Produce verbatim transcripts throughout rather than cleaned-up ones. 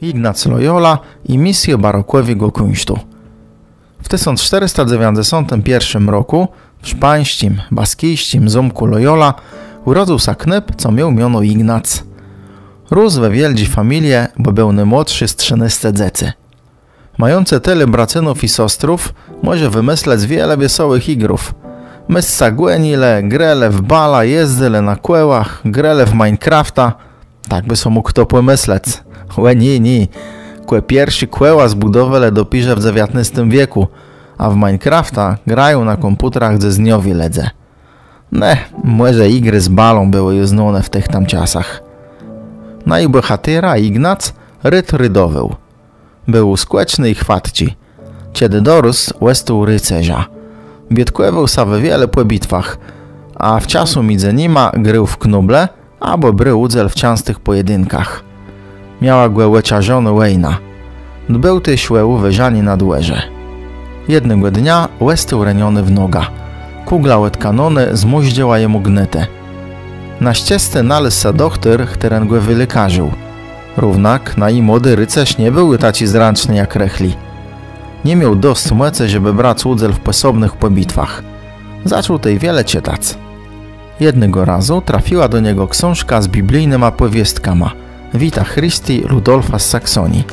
Ignac Loyola i misjô barokòwégò kùńsztu. W tësąc sztërësta dzewiãcdzesątim pierszim rokù w szpańsczim, baskijsczim zómkù Loyola ùrodzył sã knôp, co miôł miono Ignac. Rósł we wiôldżi familie, bò béł nômłodszi z trzënôsce dzecy. Mającë tëli bracynów i sostrów, mòże wëmëslëc wiele wiesołëch jigrów. Mést sã gònilë, grelë w bala, jezdzëlë na kòłach, grelë w Minecrafta. Tak bë so mógł chto pòmëslec. Ò nié, nié. Kò pierszé kòła zbùdowelë dopiérze w dzewiãtnôstim wiekù, a w Minecrafta grają na kòmpùtrach dzysdniowi lëdze. Në, mòże jigrë z balą bëłë ju znóné w tëch tam czasach. Naji bòhatéra Ignac rôd ridowôł. Béł skòczny i chwatczi. Czedë dorósł, òstôł rëcerzã. Biôtkòwôł sã we wiele pòbitwach, a w czasu midzë nima grôł w knôble abò brôł ùdzél w czãstëch pòjedinkach. Miała gò òczarzoné wòjna. Dbôł téż ò ùwôżanié na dwòrze. Jednégò dnia òstôł reniony w nogã. Kùgla òd kanónë zmóżdżëła jemù gnôtë. Na szczescé nalôzł sã dochtór, chtëren gò wëlékarził. Równak naji młodi rëcérz nie béł taczi zrãczny jak rëchli. Nie miôł dosc mòcë, żebë brac ùdzél w pòsobnëch pòbitwach. Zaczął tej wiele czëtac. Jednégò razu trafiła do niegò ksążka z biblijnyma pòwiôstkama Vita Christi Ludolfa z Saksonii.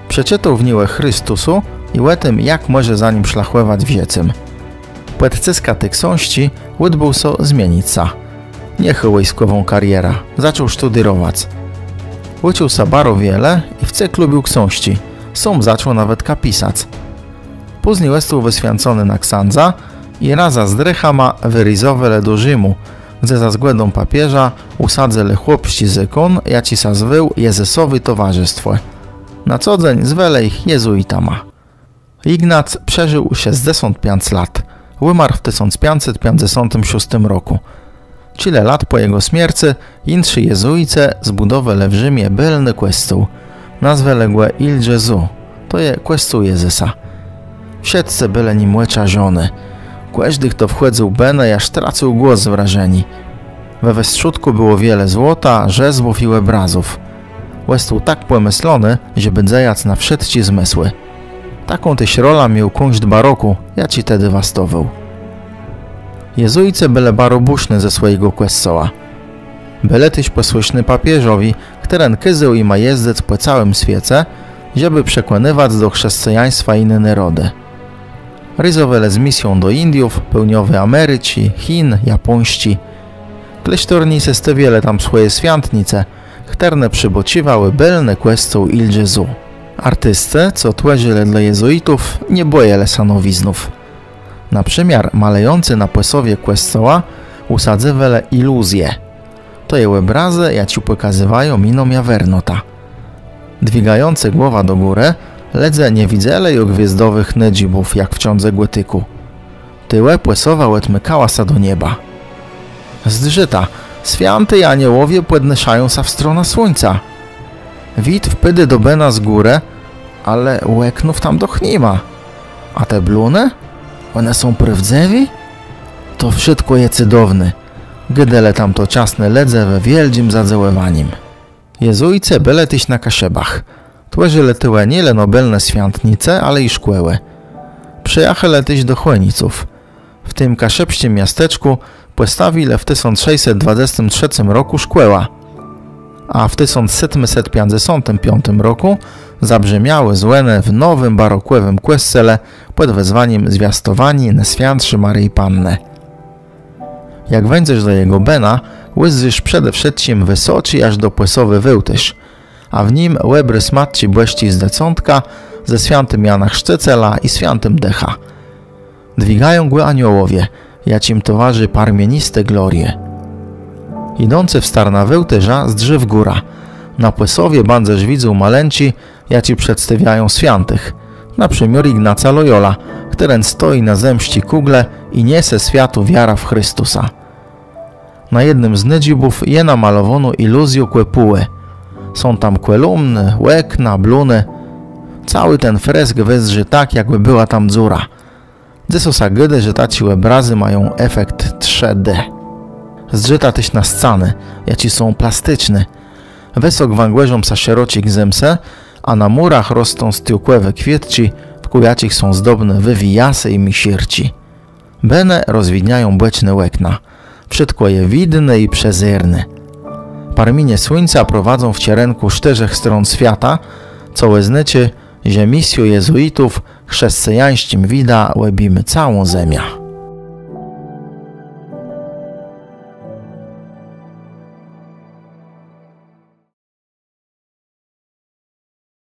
Przeczëtôł w ni ò Christusu i ò tim, jak mòże za nim szlachòwac w żëcym. Pòd cëskã ti ksążczi ùdbôł so zmienic sã. Niechôł wòjskòwą karierã, zaczął sztudérowac. Ùcził sã baro wiele i wcyg lubił ksążczi. Sóm zaczął nawetka pisac. Pózni òstôł wëswiãcony na ksãdza i razã z drëchama wërézowelë do Rzimù, dze za zgòdą papieża ùsadzëlë chłopsczi zôkón, jaczi sã zwôł Jezësowé Towarzëstwò. Na co dzéń zwelë jich jezuitama. Ignac przeżił szescdzesąt piãc lat. Ùmarł w tësąc piãcset piãcdzesątim szóstim rokù. Czile lat pò jegò smiercë jinszi jezuicë zbùdowelë w Rzimie bëlny kòscół. Nazwelë gò Il Gesù, to je kòscół Jezësa. Wszëtcë bëlë nim òczarzony. Kòżdi, chto wchòdzył bënë, jaż tracył głos z wrażeniô. We westrzódkù bëło wiele złota, rzezbów i òbrazów. Òstôł tak pòmëslony, żebë dzejac na wszëtczé zmësłë. Taką téż rolã miôł kùńszt barokù, jaczi tedë wastowôł. Jezuicë bëlë baro bùszny ze swòjégò kòscoła. Bëlë téż pòsłëszny papieżowi, chtëren kôzôł jima jezdzëc pò całim swiece, żebë przekònëwac do chrzescëjaństwa jiné nôrodë. Rézowelë z misją do Indiów, Pôłniowi Americzi, Chin, Japòńsczi. Klôsztornicë stôwielë tam swòje swiątnice, chtërne przëbôcziwałë bëlny kòscół Il Gesù. Artiscë, co twòrzëlë dlô jezuitów, nie bòjelë sã nowiznów. Na przëmiôr malëjącë na pòsowie kòscoła ùsadzywelë iluzje. To je òbrazë, jaczé pòkazywają miną jawernotã. Dwigającë głowã do górë, lëdze nie widzelë ju gwiôzdowëch nôdzibów, jak w cządze gòtikù. Tuwò pòsowa òtmikała sã do nieba. Zdrzëta, swiãti aniołowie pòdnôszają sã w stronã słuńca. Wid wpôdô do bëna z górë, ale òknów tam doch ni ma. A te blónë? Òne są prôwdzëwé? To wszëtkò je cëdowné. Gôdelë tamtoczasny lëdze we wiôldżim zadzëwòwanim. Jezuicë bëlë téż na Kaszëbach. Twòrzëlë tuwò nié leno bëlné swiątnice, ale i szkòłë. Przëjachelë téż do Chòniców. W tim kaszëbsczim miasteczkù pòstawilë w tësąc szescset dwadzestim trzecym rokù szkòłã. A w tësąc sétmëset piãcdzesątim piątim rokù zabrzëmiałë zwònë w nowim barokòwim kòscele pòd wezwanim Zwiastowaniô Nôswiãtszi Marii Pannë. Jak wéńdzesz do jegò bëna, ùzdrzisz przede wszëtczim wësoczi jaż do pòsowë wôłtôrz, a w nim òbrôz Matczi Bòsczi z Dzecątkã, ze swiãtim Janã Chrzcëcelã i Swiãtim Dëchã. Dwigają gò aniołowie, jaczim towarzi parmienisté glorie. Jidącë w starnã wôłtôrza zdrzë w górã. Na pòsowie bãdzesz widzôł malënczi, jaczé przedstôwiają swiãtëch, na przëmiôr Ignaca Loyola, chtëren stoji na zemsczi kùglë i niese swiatu wiarã w Christusa. Na jednym z nôdzibów je namalowónô iluzjô kòpùłë. Są tam kòlumnë, òkna, blónë. Całi ten fresk wëzdrzi tak, jakbë bëła tam dzura. Dzysô sã gôdô, że taczé òbrazë mają efekt trzë D. Zdrzëta téż na scanë, jaczé są plasticzné. Wësok wãgòrzą sã szeroczé gzymsë, a na mùrach rostą stiółkòwé kwiôtczi, wkół jaczich są zdobné wëwijasë i miszérczi. Bënë rozwidniają bòczné òkna. Wszëtkò je widné i przezérné. Parminie słuńca prowadzą w czerënkù sztërzech strón swiata, co òznôczô, że misją jezuitów chrzescëjańsczim widã òbjimô całą zemiã.